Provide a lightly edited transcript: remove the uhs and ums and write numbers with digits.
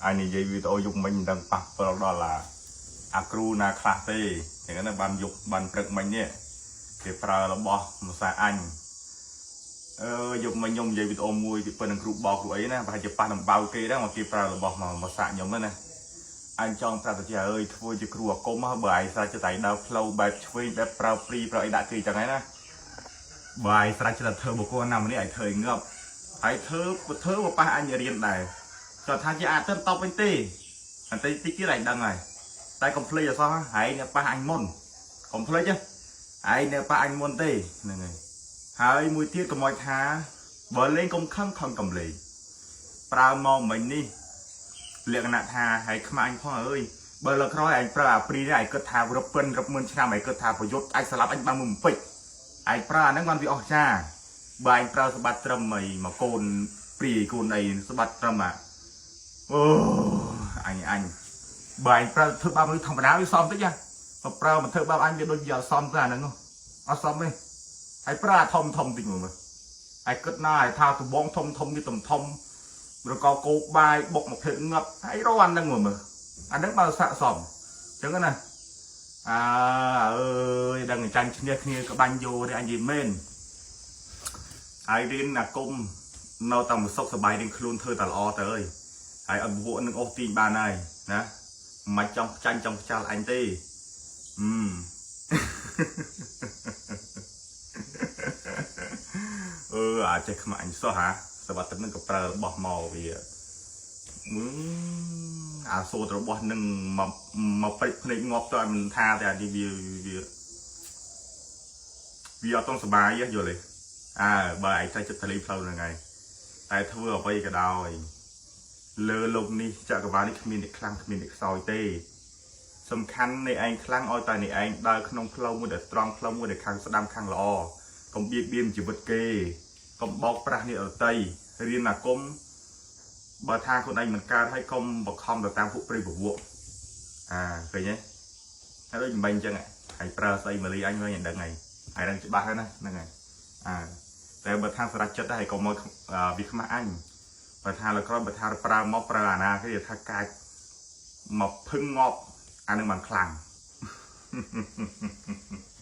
អញនិយាយវីដេអូយុគមិញមិនដឹងប៉ះពាល់ដល់អាគ្រូណាខ្លះទេចឹងណាបានយុគបានព្រឹកមិញនេះគេប្រើរបស់ភាសាអញអឺយុគមិញខ្ញុំនិយាយវីដេអូមួយពីប៉ុណ្្នឹងគ្រូបោកគ្រូអីណាប្រហែលជាប៉ះដំបៅគេដែរមកគេប្រើរបស់មកមកសាកខ្ញុំណាអញចង់ប្រាប់ទៅជាអើយធ្វើជាគ្រូអាគមបើឯងស្រេចចិត្តឯងដើរផ្លូវបែបឆ្វេងបែបប្រើព្រីប្រើអីដាក់គេចឹងហ្នឹងណាបើឯងស្រេចចិត្តធ្វើបុគ្គលណាម្នាក់ឯងធ្វើឲ្យងាប់ហើយធ្វើធ្វើមកប៉ះអញរៀនដែរគាត់ថាជាអាចទៅតបវិញទេអន្តិចតិចទៀតឯងដឹងហើយតែកុំភ្លេចអសោះឯងអ្នកប៉ះអញមុនកុំភ្លេចឯងអ្នកប៉ះអញមុនទេហ្នឹងហើយហើយមួយទៀតកុំឲ្យថាបើលេងកុំខឹងខឹងកំលេងប្រើមកមិញនេះលក្ខណៈថាឲ្យខ្មាស់អញផងអើយបើលើក្រោយឯងប្រើអាព្រីនេះឯងគិតថារឹបពិនរឹបម៉ឺនឆ្នាំឯងគិតថាប្រយុទ្ធអាចស្លាប់អញបានមួយពេចឯងប្រើអាហ្នឹងបានវាអស់ចាបើឯងប្រើស្បាត់ត្រឹមអីមកកូនព្រីកូនអីស្បាត់ត្រឹមអាអូអញអញបើឯងប្រើធ្វើបាបមនុស្សធម្មតាវាសមតិចហ៎បើប្រើមកធ្វើបាបអញវាដូចជាអត់សមទៅអាហ្នឹងអត់សមទេហើយប្រើអាធំធំតិចមើលហើយគិតណាឲ្យថាដបងធំធំវាធំធំឬក៏គោបាយបុកមកភេទងាប់ហើយរកអាហ្នឹងមើលមើលអាហ្នឹងបើស័កសមអញ្ចឹងណាអើអើយដឹងចាញ់ឈ្នះគ្នាក្បាញ់យោទេអញនិយាយមែនហើយរៀនអាគមនៅតែមួយសុខសប្បាយរៀងខ្លួនធ្វើតែល្អទៅអើយហើយអត់វក់នឹងអូសទាញបានហើយណាមិនចង់ចាញ់ចង់ខ្ចាល់អញទេអឺ អឺអាចចេះខ្មាក់អញសោះហាសវត្ថិនឹងក៏ប្រើរបស់មកវាមឹងអាសូត្ររបស់នឹងមកមកព្រិចភ្នែកងាប់ទៅឲ្យមិនថាតែអានេះវាវាវាអត់តង់សបាយយល់ទេអើបើឯងតែចិត្តតលីផ្លូវហ្នឹងហើយតែធ្វើអ្វីក៏ដោយលើលោកនេះចក្រវាលនេះគ្មានអ្នកខ្លាំងគ្មានអ្នកខ្សោយទេសំខាន់នៃឯងខ្លាំងឲ្យតែនៃឯងដើរក្នុងផ្លូវមួយដែលត្រង់ផ្លូវមួយដែលខាងស្ដាំខាងល្អកុំបៀតបៀនជីវិតគេកុំបោកប្រាស់អ្នកដទៃរៀនអាគមបើថាខ្លួនឯងមិនកើតហើយកុំបខំទៅតាមពួកព្រៃពវក់អាឃើញទេហើយដូចមិនអញ្ចឹងហើយប្រើស្អីមកលីអញវិញដឹងហើយហើយដឹងច្បាស់ហើយណាហ្នឹងហើយអាតែបើថាស្រេចចិត្តហើយកុំមកវាខ្មាស់អញបើថាលើក្រោយបើថាប្រើមកប្រើអាណាគេថាកាចមកភឹងងាប់អានឹងបានខ្លាំង។